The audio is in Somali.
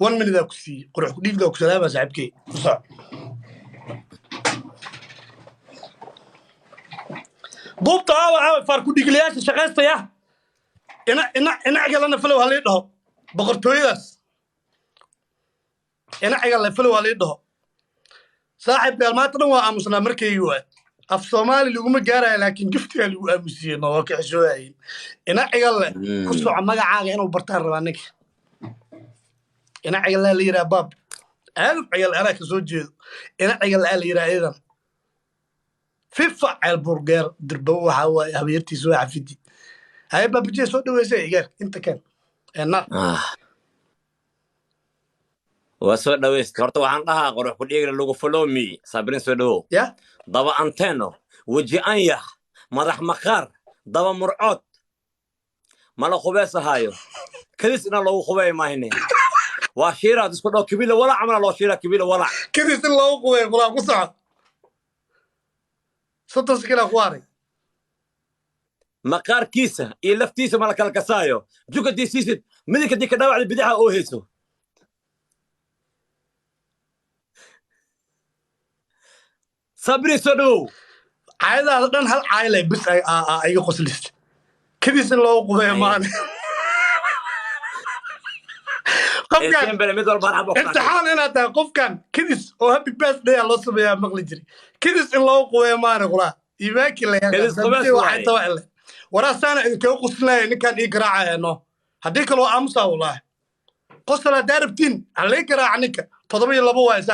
One minute aa ku siiyey. Qurux ku dhiigla ku salaama, saaxiibkey, ku soco. Duubta aawa, aawa faar ku dhiiglayaasha shaqaystaya? Ina ina ina cigalana falow halii dhaho, boqortooyadaas ina cigale falow halii dhaho. Saaxiib yaal, maanta dhan waa aamusnaa markaygii waay. Af Soomaali laguma gaaraya, laakiin giftigaa lagu aamusiyey. No waa ka xishooyayin. Ina cigalle, ku soco. Magacaaga inuu bartaan rabaa ninka. Ina cigallaa la yidhaha, baab Aadam Cigal anaa ka soo jeedo. Ina cigallaa la yidhaha iidan fifa ceel burgeer dirbo. Waxaa waaye habeertiisa waa xafidi. Haye, baabajee, soo dhaweysa igaar inta kan ena. Ah. Waa soo dhawaysta. Horta waxaan dhahaa qurux ku dhiigla lagu follow me. Saabrin, soo dhawow. Ya. Daba anteno, weji anyax, madax maqaar, daba murcood, mala qubees ahaayo, kadis ina loogu qubeey maahine. Waa shiiraad isku dhaw kibila walac camala loo shiiraa kibila walac. Kadis in loogu qubeeyo kulaa. Ku soco, 30 sekinaa ku haray. Maqaarkiisa iyo laftiisa mala kala kasaayo. Jukadii siisid midigka dii ka dhaawacda, bidaxa oo hayso. Sabri, soo dhawow. Caayadaada dhan hal caayile bis iga qoslista, kadis in loogu qubeeyo maane. Qofkan Sembele mid walba hal xabo ku dhacay. Imtixaan inaad tahay qofkan kadis oo happy birthday aa loo sameeyaa maqli jiray. Kadis in loogu qubeeyo maane kulaa iimaankii la. Kadis qubeys waaye. Ile waraa saana idinkaga qoslinaya ninkaan ii garaacaya. No, haddii kale waa aamusaa. Wallaahi qosol haddaa rabtiin halay garaaca ninka. 7 iyo 2 waay, saaxiib.